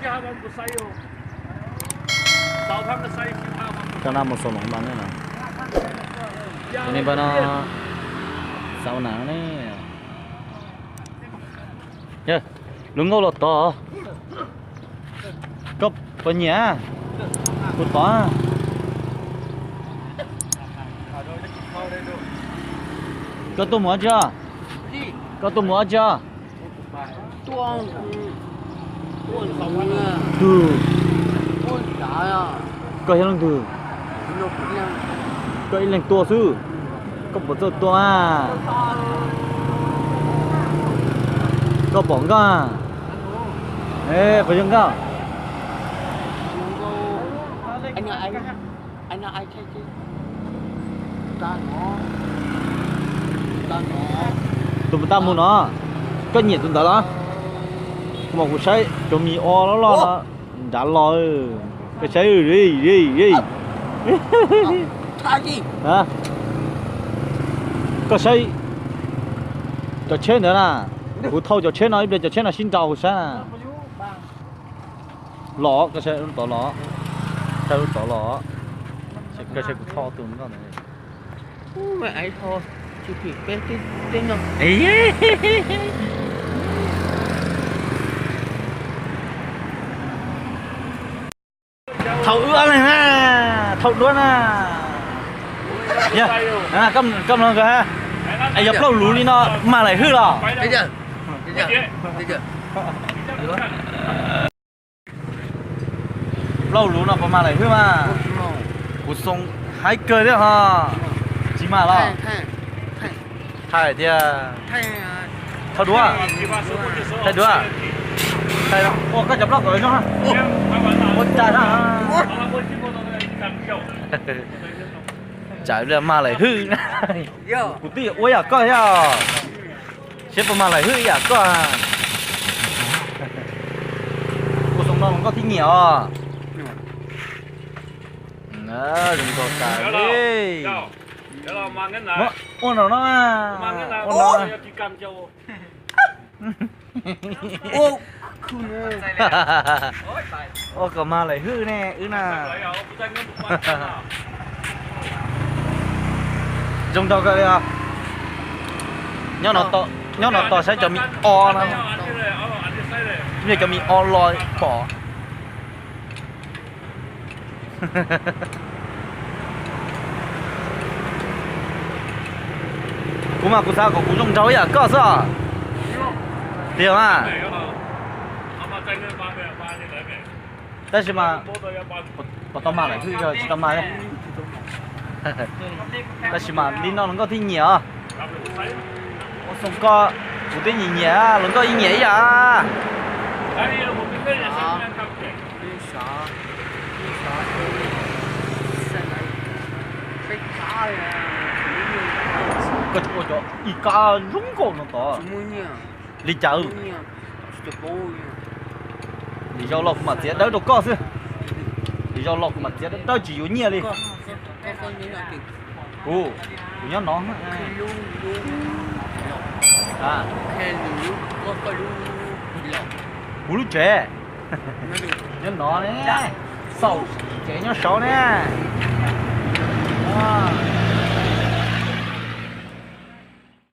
Cov no mus xaus no mas ne, cov no pab no xaus na ne. Lub nkauj los tod, koj puas nyiam? Kuv tod. Koj tuaj mus dab tsi? Koj tuaj mus dab tsi? Twg? Koj yog leej twg? Koj ib leeg tuaj xwb, koj puas txawj tuaj mas? Koj pom nkauj? Puas yog nkauj? Tus puas tau mus no, koj nyiam tus ntawd los? Kuv mas kuv saib cov mis o loj loj no nrad los. Koj saib, koj saib cov tsheb ntawd na. Kuv thauj cov tsheb no ib pliag, cov tsheb no sib nraus kuv saib na. Los, koj saib lub tod los, saib lub tod los, koj saib kuv thauj tus nkauj ntawd. Thaum wb ob leeg na, thaum duab na. Koj mloog nkawd ha, es yog plaub luv li no mag laim hwj los? Plaub luv no puas mag laim hwj mas? Kuv xoo haib kawg thiab ho. Tsis mag los? Thaij tiag. Thaij duab. Thaij duab. Ua koj cov plaub kom zoo. Ua cas na. Tsam li mag laim hwj. Kuv twb yuav ua yam koj thiab. Seb puas mag laim hwj ib yam koj. Ua xoo no los nkauj thiaj nyiam os. Zoo nkauj tas li. Ua no no, ua no. Ua kom mag laim hwj ne wb na. Zoo nraug kawg li os. Nyob no tos saib cov mis o no. Nyob cov mis o los pom. Kuv mas kuv xav kom kuv zoo nraug ib yam koj xwb os. Tiag mas. Tab sis mas puas tau mag lawm xwb, yog tsis tau mag li. Tab sis mas li no hluas nkauj thiaj nyiam os. Ua xoo koj kuv twb nyiam nyiam, hluas nkauj yeej nyiam ib yam. Koj tsis ua cov ib kab zoo nkauj no tod li cas? Lwm zaus los kuv mam txiav dawb rau koj xwb. Lwm zaus los kuv mam txiav dawb dawb tsis yuav nyiaj li. Kuv, kuv nyob no. Kuv lub tsev nyob no ne, xaus tsev nyob saud ne.